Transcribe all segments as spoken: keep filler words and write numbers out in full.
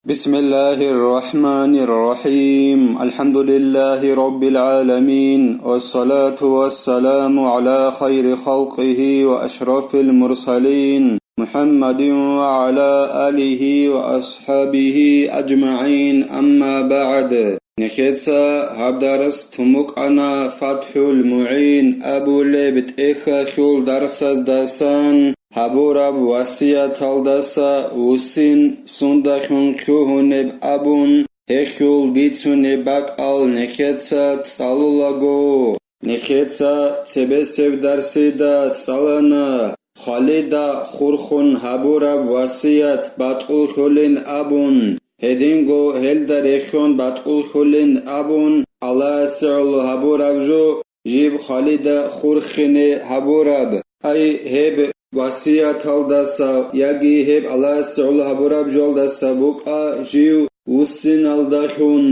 بسم الله الرحمن الرحيم. الحمد لله رب العالمين، والصلاة والسلام على خير خلقه وأشرف المرسلين، محمد وعلى آله وأصحابه أجمعين، أما بعد. Нехеца гьаб дарс тумукъана ФатхӀул МугӀин абулеб тӀехьалъул дарсаздасан гьабураб васияталдаса вуссин сундахун лъугьунеб абун, гьелъул бицунеб бакӀал нехеца цӀалулаго. Нехеца цебесеб дарсида цӀалана хвалида хурхун гьабураб васият батӀуллъулин абун, гьединго гьелда рехьун батӀуллъулин абун, Аллагьасе гӀоло гьабураб жо, жиб хвалида хурхине гьабураб, ай гьеб васияталдаса яги гьеб Аллагьасе гӀоло гьабураб жоялдаса букӀа жив вуссиналдалъун.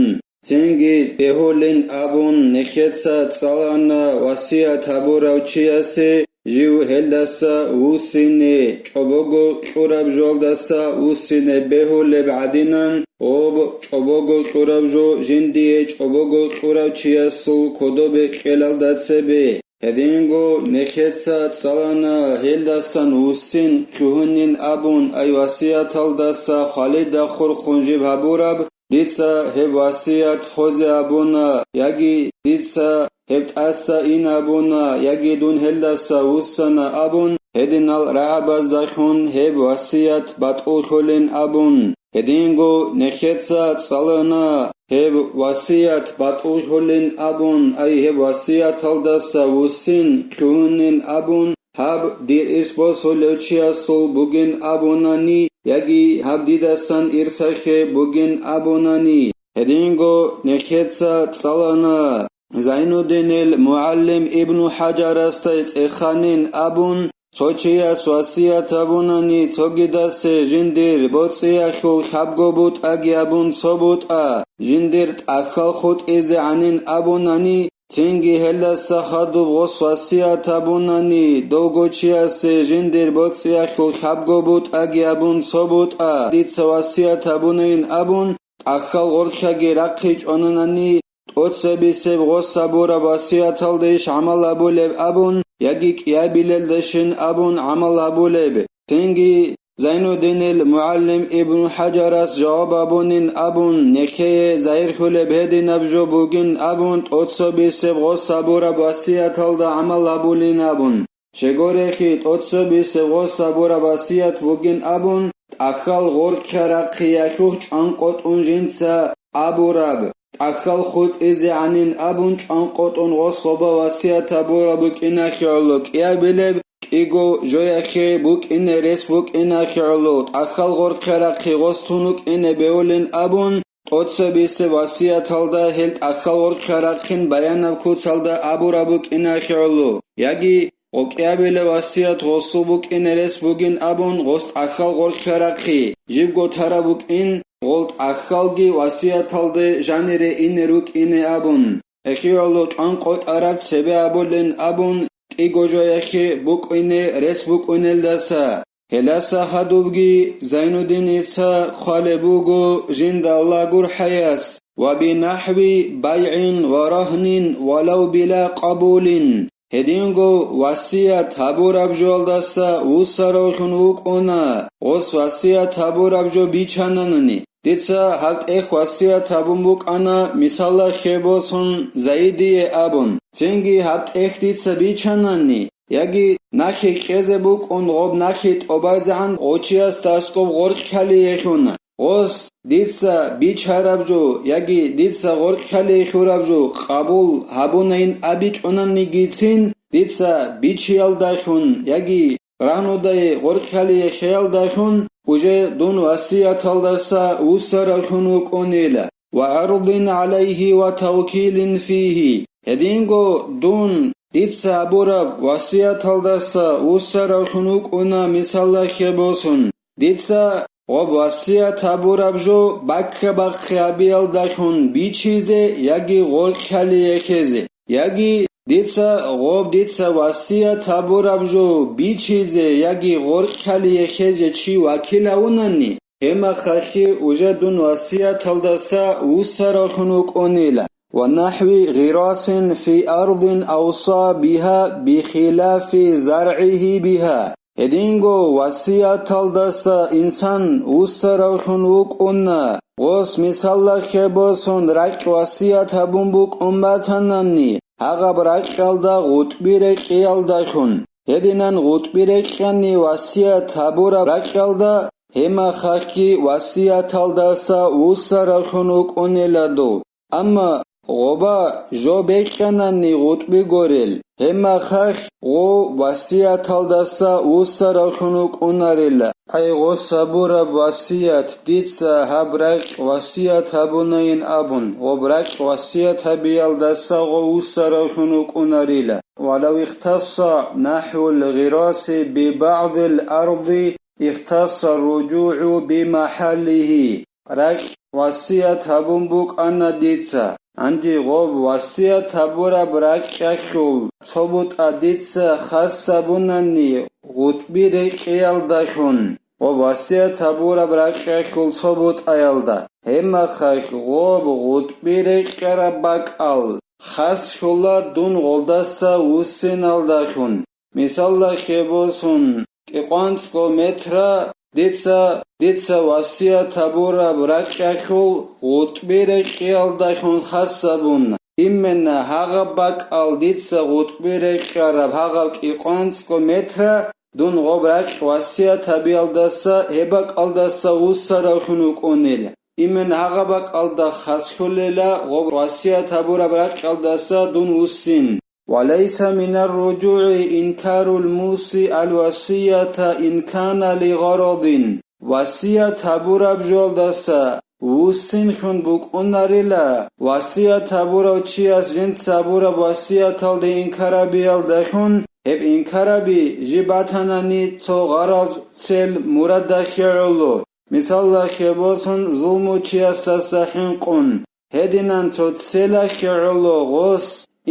Цинги бегьулин абун нехеца цӀалана васият гьабурав чиясе жив гьелдаса вуссине, чӀобого кьураб жоялдаса вуссине бегьулеб гӀадинан, гьоб чӀобого кьураб жо жиндие чӀобого кьурав чиясул кодобе кьелалда цебе. Гьединго нехеца цӀалана гьелдасан вуссин лъугьунин абун, ай васияталдаса хвалида хурхун жиб гьабураб, дица гьеб васият хозе абуна, яги дица гьеб тӀаса ин абуна, яги дун гьелдаса вуссана абун, гьединал рагӀабаздалъун гьеб васият батӀуллъулин абун. Гьединго нехеца цӀалана гьеб васият батӀуллъулин абун, ай гьеб васияталдаса вуссин лъугьунин абун, гьаб дир ирс босулев чиясул бугин абунани, яги гьаб дидасан ирсахье бугин абунани. Гьединго нехеца цӀалана Зайнуддинил МугӀаллим Ибну ХӀаджарасда цӀеханин абун, цо чияс васият гьабунани цогидасе жиндир боцӀиялъул лъабго бутӀаги абун цо бутӀа, жиндир тӀахьал хутӀизе гӀанин абунани, цинги гьелдаса хадуб гъос васият гьабунани, довго чиясе жиндир боцӀиялъул лъабго бутӀаги абун цо бутӀа дица васият гьабунайин абун, тӀахьал гъоркьаги рахъичӀонанани, тӀоцебисеб гъос гьабураб васияталдейищ гӀамал гьабулеб абун, яги кӀиабилелдайищин абун гӀамал гьабулеб. Цинги Зайнуддинил МугӀаллим Ибн ХӀаджарас жаваб абунин абун, нехее загьирлъулеб гьединаб жо бугин абун, тӀоцебисеб гъос гьабураб васияталда гӀамал гьабулин абун. Щегорехъи, тӀоцебисеб гъос гьабураб васият бугин абун, тӀахьал гъоркьа рахъиялъухъ чӀванкъотӀун жинца абураб, тӀахьал хутӀизе гӀанин абун чӀванкъотӀун гъос гъоба васият гьабураб букӀинахъе гӀоло кӀиабилеб, кӀиго жояхъе букӀине рес букӀинахъе гӀоло, тӀахьал гъоркьа рахъи гъос тун вукӀине бегьулин абун, тӀоцебисеб васияталда гьел тӀахьал гъоркьа рахъин баянаб куцалда абураб букӀинахъе гӀоло, яги гъокӀиабилеб васият гъосул букӀине рес бугин абун гъос тӀахьал гъоркьа рахъи, жибго тараб букӀин, гъол тӀахьалги васияталде жанире ине рукӀине абун, гьехъе гӀоло чӀванкъотӀараб цебе абулин абун, кӀиго жояхъе букӀине рес букӀунелдаса. Гьелдаса хадубги Зайнуддиница хъвалеб буго жинда Аллагь гурхӀаяс: «Ва бинахӀви байгӀин ва рагьнин валав била къабулин». Гьединго васият гьабураб жоялдаса вуссаравлъун вукӀуна, гъос васият гьабураб жо бичананани. Дица гьаб тӀехь васият гьабун букӀана, мисалалъе босун, Заидие абун. Цинги гьаб тӀехь дица бичанани, яги нахъе кьезе букӀун гъоб нахъе тӀобазегӀан гъочиясда аскӀоб гъоркь ккалиялъуна. Гъос дица бичараб жо яги дица гъоркь ккалиялъураб жо къабул гьабунайин абичӀонанигицин, дица бичиялдалъун яги рагьнудае гъоркь ккалиялъеялдалъун уже дун васияталдаса вуссаравлъун вукӀунила. «Ва гӀарзин гӀалайгьи ва тавкилин фигьи». Гьединго дун дица гьабураб васияталдаса вуссаравлъун вукӀуна, мисалалъе босун, дица гъоб васият гьабураб жо баккабахъи гьабиялдалъун бичизе яги гъоркь ккалие хезе, яги дица гъоб дица васият гьабураб жо бичизе яги гъоркь ккалие хезе чи вакил гьавунани, гьеб мехалъги уже дун васияталдаса вуссаравлъун вукӀунила. ونحو غراس في أرض أوصى بها بخلاف زرعه بها. Гьединго васияталдаса инсан вуссаравлъун вукӀуна, гъос мисаллахъе босун ракь васият гьабун букӀун батанани, гьагъаб ракьалда гъутӀби рекьиялдалъун. Гьединан гъутӀби рекьани васият гьабураб ракьалда, гьеб мехалъги васияталдаса вуссаравлъун вукӀунила дов. Амма гъоба жо бекьанани гъутӀби горел, гьеб мехалъ гъов васияталдаса вуссаравлъун вукӀунарила. Ай, гъос гьабураб васият, дица гьаб ракь васият гьабунайин абун, гъоб ракь васият гьабиялдаса гъов вуссаравлъун вукӀунарила. ولو اختص نحو الغراس ببعض الأرض اختص الرجوع بمحله. Ракь васият гьабун букӀана дица, гьанже гъоб васият гьабураб ракьалъул цо бутӀа дица хас гьабунани гъутӀби рекьиялдалъун, гъоб васият гьабураб ракьалъул цо бутӀаялда, гьеб мехалъ гъоб гъутӀби рекьараб бакӀал хас лъула дун гъолдаса вуссиналдалъун. Мисаллахъе босун, кӀикъоанцӀго метра дица, дица васият гьабураб ракьалъул гъутӀби рекьиялдалъун хас гьабуна. Именно гьагъаб бакӀал дица гъутӀби рекьараб гьагъаб кӀикъоанцӀго метра дун гъоб ракь васият гьабиялдаса гьеб бакӀалдаса вуссаравлъун вукӀунел. Именно гьагъаб бакӀалда хас лъулела гъоб васият гьабураб ракьалдаса дун вуссин. وليس من الرجوع إنكار الموصي الوصية إن كان لغرض. Васият гьабураб жоялдаса вуссинлъун букӀунарила, васият гьабурав чияс жинца гьабураб васияталде инкарабиялдалъун, гьеб инкараби жиб батанани цо гъараз, цел, мурадалъе гӀоло. Мисаллахъе босун, зулму чиясдаса хӀинкъун, гьединан цо целалъе гӀоло гъос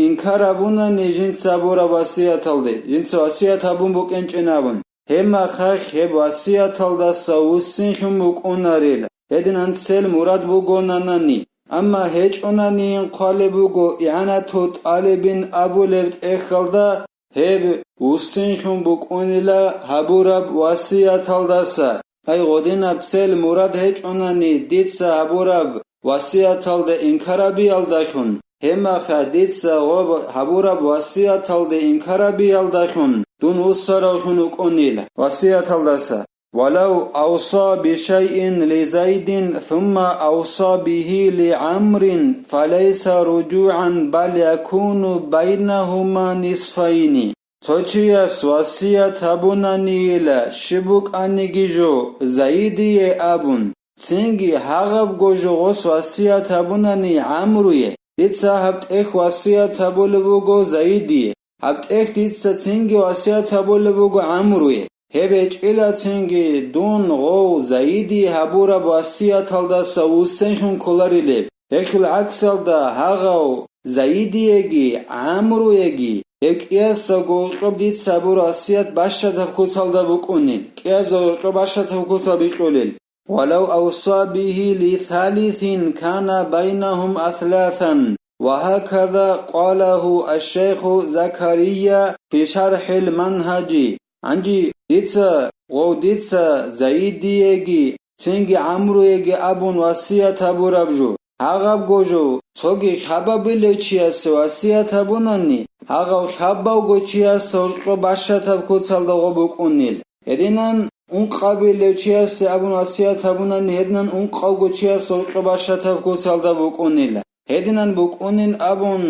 инкар гьабунани жинца гьабураб васияталде, жинца васият гьабун букӀинчӀин абун, гьеб мехалъ гьеб васияталдаса вуссинлъун букӀунарил, гьединан цел мурад бугонанани, амма гьечӀонанийин хъвалеб буго игӀанату тӀалибин абулеб тӀехьалда, гьеб вуссинлъун букӀунила гьабураб васияталдаса. Ай, гъодинаб цел мурад гьечӀонани дица гьабураб васияталда инкарабиялдалъун, гьеб мехалъ дица гъоб гьабураб васияталда инкарабиялдалъун дун вуссаравлъун вукӀунил васияталдаса. ولو أوصى بشيء لزيد ثم أوصى به لعمرو فليس رجوعا بل يكون بينهما نصفين. Цо чияс васият гьабунанийила щиб букӀаниги жо Заидие абун, цинги гьагъабго жо гъос васият гьабунани ГӀамруе, дица гьаб тӀехь васият гьабулеб буго Заидие, гьаб тӀехь дица цинги васият гьабулеб буго ГӀамруе. Гьеб гьечӀила цинги дун гъов Заидие гьабураб васияталдаса вуссинлъун кколарилеб. Гьелъул гӀаксалда гьагъав Заидиеги ГӀамруеги гьеб кӀиясдаго гьоркьоб дица гьабураб васият бащадаб куцалда букӀунел, кӀиясда гьоркьоб бащадаб куцал бикьулел. ولو أوصى به لثالث كان بينهم أثلاثا، وهكذا قاله الشيخ زكريا في شرح المنهج. Гьанже дица, гъов дица Заидиеги цинги ГӀамруеги абун васият гьабураб жо, гьагъабго жо цоги хабабилев чиясе васият гьабунани, гьагъав хабавго чияс гьоркьо бащатаб куцалда гъо букӀунил. Гьединан ункъабилев чиясе абун васият гьабунани, гьединан ункъавго чияс гьоркьо бащатаб куцалда букӀунила. Гьединан букӀунин абун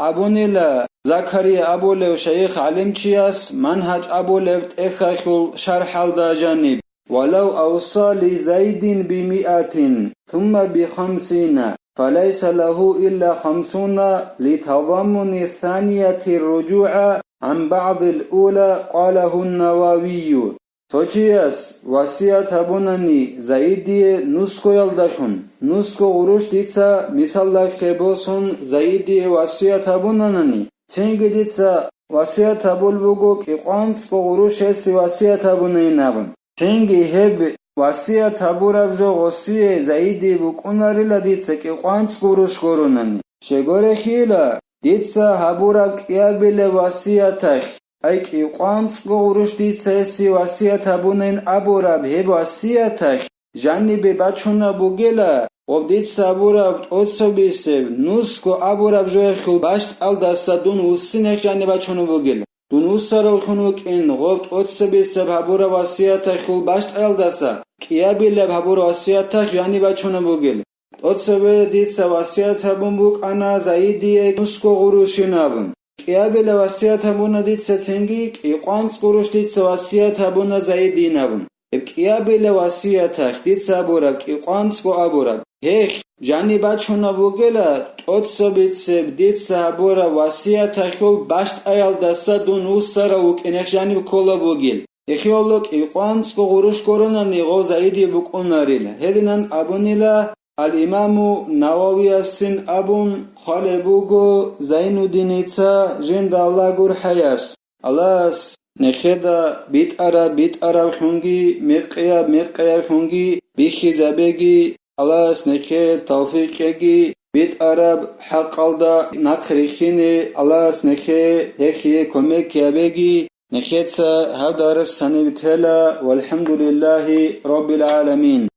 абунила Закария абулев шайих гӀалимчияс Манхаж абулеб тӀехьалъул шархӀалда жаниб: ولو أوصى لزيد بمائة ثم بخمسين فليس له إلا خمسون لتضمن الثانية الرجوع عن بعض الأولى، قاله النووي. Цо чияс васият гьабунани Заидие нусгоялдалъун, нусго гъурущ дица мисаллахъе босун Заидие васият гьабунанани, цинги дица васият гьабулеб буго кӀикъоанцӀго гъурущ гьесие васият гьабунайин абун. Цинги гьеб васият гьабураб жо гъосие заиди букӀунарила дица кӀикъванцӀ гъурущ гурунани. Щегорехъила, дица гьабураб кӀиабилеб васияталъ, ай кӀикъванцӀго гъурущ дица гьесие васият гьабунин абураб гьеб васияталъ жанибе бачунаб бугела, гъоб дица гьабураб тӀоцебесеб, нусго абураб жояхъул бащтӀалдаса дун вуссинех жаниб бачунаб бугел. Дун вуссаравлъун вукӀин, гъоб тӀоцебесеб гьабураб васиятахъул бащтӀаялдаса кӀиабилеб гьабураб васиятахъ жаниб бачунаб бугел. ТӀоцебе дица васият гьабун букӀана заидие нусго гъурущин абун. КӀиабилеб васият гьабуна дица цинги, кӀикъванцӀ гъурущ дица васият гьабуна заидин абун. Гьеб кӀиабилеб васиятахъ дица абураб, кӀикъванцӀго абураб, гьехъ жаниб бачунаб бугела, тӀоцебесеб дица гьабураб васиятахъул бащтӀаялдаса дун вуссарав вукӀинех жаниб ккола бугел. Гьехъе гьоло кӀикъванцӀго гъурущ гурунани гъов заиди букӀунарила. Гьединан абунила ал-Имаму Нававиясин абун хъвалеб буго Зайнуддиница жинда Аллагь гурхӀаяс. Аллагьас нехеда битӀараб битӀараблъунги, мекъияб мекъиялъунги бихьизабеги, Аллагьас нехее тавфикъ кьеги, битӀараб хӀакъалда нахъ рихьине Аллагьас нехее гьехие кумек гьабеги, нехеца гьаб дарс гьаниб тела, валхӀамдулиллагьи раббил гӀаламин.